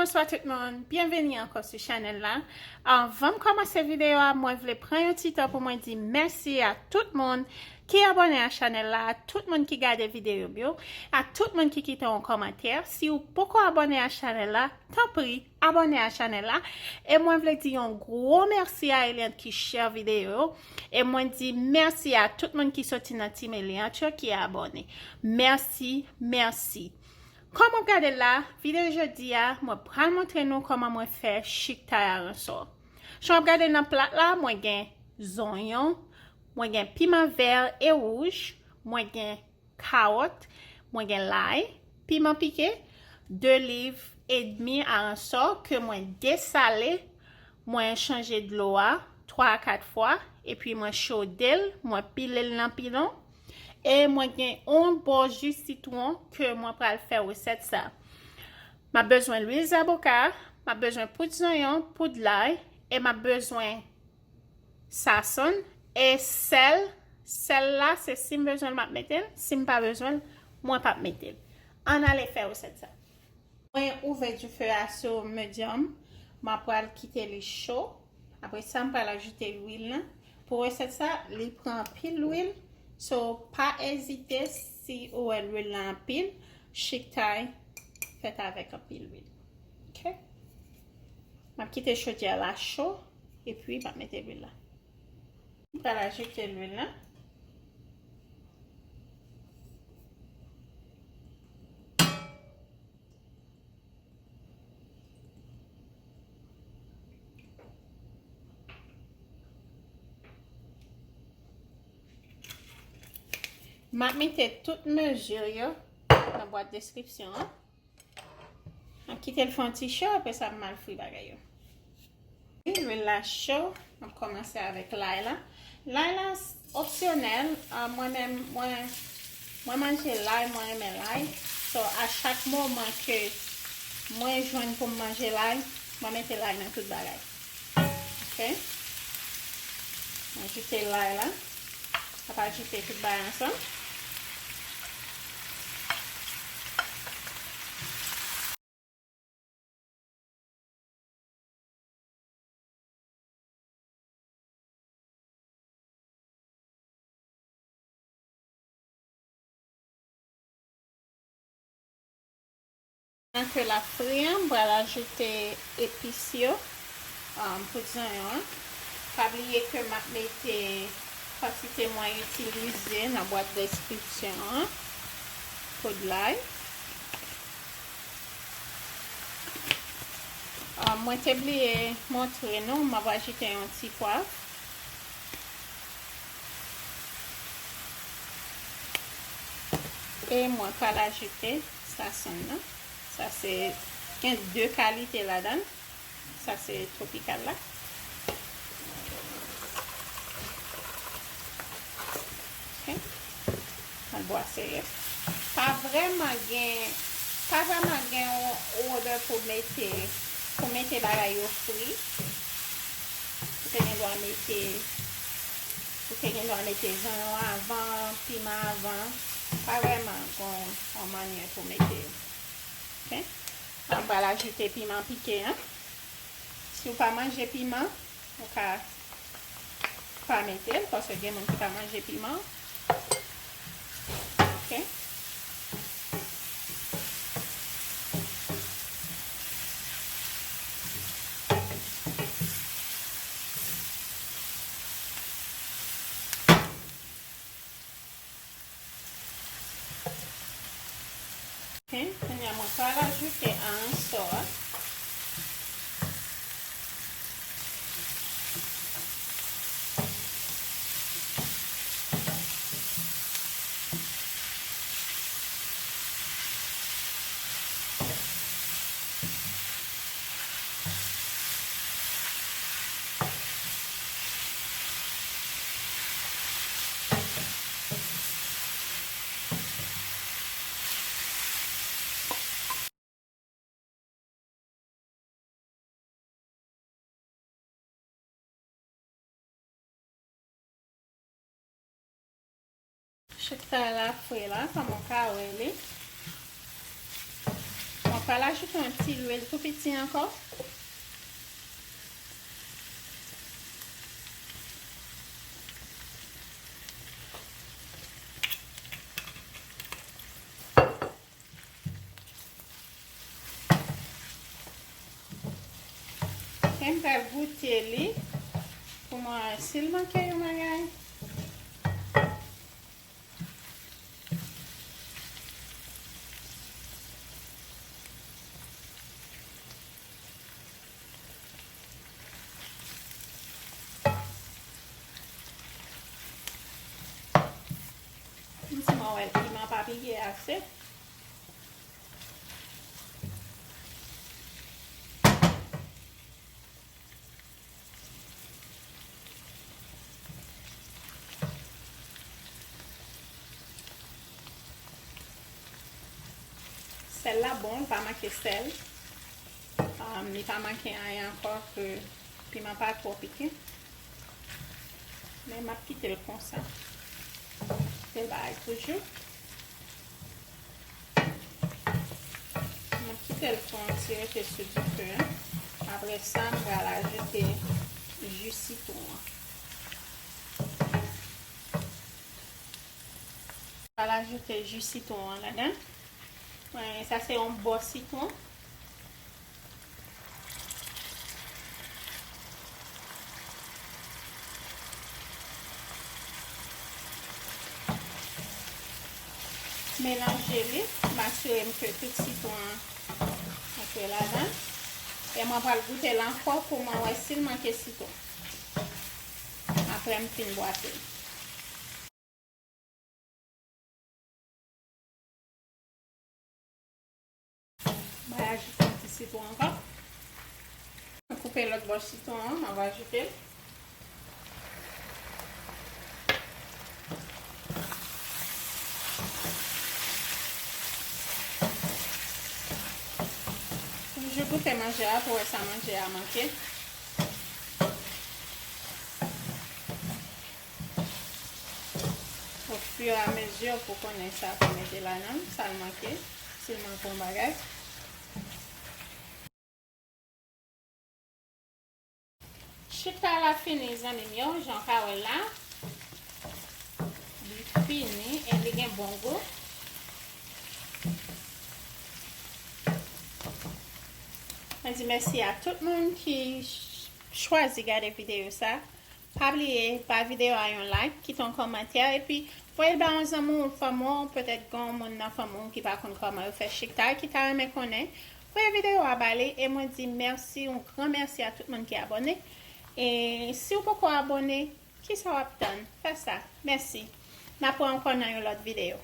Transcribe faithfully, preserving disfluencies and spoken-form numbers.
Bonswa tout moun, byenveni ankò sou chanèl la. Anvan m kòmanse videyo a, mwen vle pran yon ti tan pou mwen di mèsi a tout moun ki abòne a chanèl la, a tout moun ki gade videyo m yo, a tout moun ki kite yon kòmantè. Si w poko abòne a chanèl la, tanpri, abòne a chanèl la. E mwen vle di yon gwo mèsi a Eliante ki share videyo yo. E mwen di mèsi a tout moun ki soti nan team Eliante yo ki abòne. Mèsi, mèsi. Kòm w ap gade la, videyo jodi a, mwen pral montre nou kòman mwen fè chiktay aransò. Jan w ap gade nan plat la, mwen gen zonyon, mwen gen piman vè e wouj, mwen gen kawòt, mwen gen lay, piman pike, de liv edmi aransò ke mwen desale, mwen chanje dlo a twa a kat fwa, epi mwen chode l, mwen pile l nan pilon, e mwen gen yon bò ji sitwon ke mwen pral fè resèt sa. M ap bezwen lwil zaboka, m ap bezwen poud zonyon, poud lay, e m ap bezwen sazon, e sèl. Sèl la, se si m bezwen l, m ap mete l. Si m pa bezwen l, mwen p ap mete l. Ann ale fè resèt sa. Mwen ouvè dife a sou medium. M ap pral kite li cho. Apre sa, m pral ajoute lwil lan. Pou resèt sa, li pran anpil lwil. So, pa ezite si ou wè lwil lan anpil. Chiktay fèt avèk anpil lwil. Ok? M ap kite chodyè la cho, epi m ap mete lwil la. M pral ajoute lwil la. M ap mete tout mezi yo nan bwat deskripsyon an. M ap kite l fè yon ti cho, apre sa m al fri bagay yo. Lwil la cho, m ap kòmanse avèk lay la. Lay la s-, opsyonèl. Ah, mwen menm, mwen, mwen manje lay, mwen renmen lay. So, a chak moman ke mwen jwenn pou m manje lay, mwen mete lay nan tout bagay. Ok? Mwen ajoute lay la. M ap ajoute tout bagay ansanm. Pandan ke l ap fri an, m pral ajoute epis yo, um, poud zonyon an. Pa bliye ke m ap mete kantite mwen itilize nan bwat deskripsyon an. Poud lay. Ah, mwen te bliye montre nou, m ap ajoute yon ti pwav. E mwen pral ajoute sazon nan. Sa se, gen de kalite ladan l. Sa se tropikal la. Ok. Al bwase. Pa vrèman gen, pa vrèman gen yon odè pou mete, pou mete bagay yo fri. Ou te gen dwa mete, ou te gen dwa mete zonyon avan, piman avan. Pa vrèman gen yon mannyè pou mete yo. Ok? Mwen pral ajoute piman pike an. Si w pa manje piman, ou ka pa mete l, paske gen moun ki pa manje piman. Ok? Ok, kounye a mwen pral ajoute aransò a. Chiktay la fre la, kòm w ka wè li. Mwen Pral ajoute yon ti lwil tou piti ankò. E m pral goute li pou mwen wè si l manke yon bagay. M si mwen wè piman pa pike ase. Sèl la bon, li pa manke sèl. Um, li pa manke anyen ankò ke piman pa twò pike. Men m ap kite l konsa. Kite l bagay toujou. M ap kite l fè yon ti rete sou dife a. Apre sa, m pral ajoute ji sitwon an. M pral ajoute ji sitwon an ladan. Mwen, sa se yon bò sitwon. Melanje li, m asire m ke tout sitwon an antre ladan. E mwen pral goute l ankò pou mwen wè si l manke sitwon. Apre m fin bwate l. Mwen ajoute yon ti sitwon ankò. Mwen koupe lòt bò sitwon an, mwen va ajoute l. Toujou goute manje a pou wè sa manje a manke. Au fur et à mesure pou konnen sa pou mete ladan l, sa l manke, si l manke yon bagay. Chita la fini, zanmi m yo, jan w ka wè la. Li fini e li gen bon gou. Mwen di mèsi a tout moun ki ch-, chwazi gade videyo sa. Pa bliye, ba videyo a yon like, kite yon kòmantè, epi voye l ba yon zanmi w, fanmi w, petèt gen yon moun nan fanmi w ki pa konn kòman yo fè chita, ki ta renmen konnen. Voye videyo a ba li, e mwen di mèsi, yon gran mèsi a tout moun ki abòne. E si w poko abòne, kisa w ap tann? Fè sa. Mèsi. N ap wè ankò nan yon lòt videyo.